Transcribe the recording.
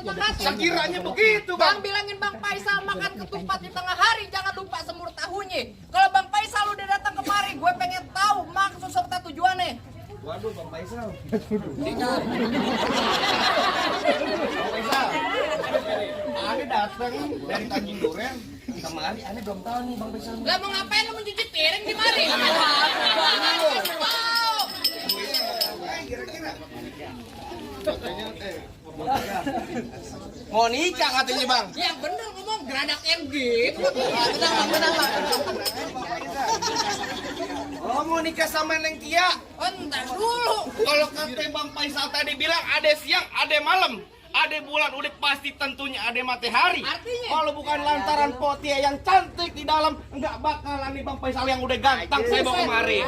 lapang hati. Sekiranya begitu, Bang Bang. bilangin Bang Faisal makan ketupat di tengah hari, jangan lupa semur tahunya. Kalau Bang Faisal udah datang kemari, gue pengen tahu maksud serta tujuannya. Waduh, Bang Faisal. Tinggal. Bang Faisal. Ane datang dari Tanjung Duren. Kemari Ane belum tahu nih Bang Faisal. Lah mau ngapain lu mencuci piring di mari? Mau nikah katanya, Bang. Ya bener ngomong geradak MG. Tenang. Oh, mau nikah sama Neng Tia. Entar dulu. Kalau kata Bang Faisal tadi bilang ada siang, ada malam, ada bulan, udah pasti tentunya ada matahari. Artinya? Kalau bukan lantaran Potia yang cantik di dalam, nggak bakalan nih Bang Faisal yang udah ganteng saya bawa kemari.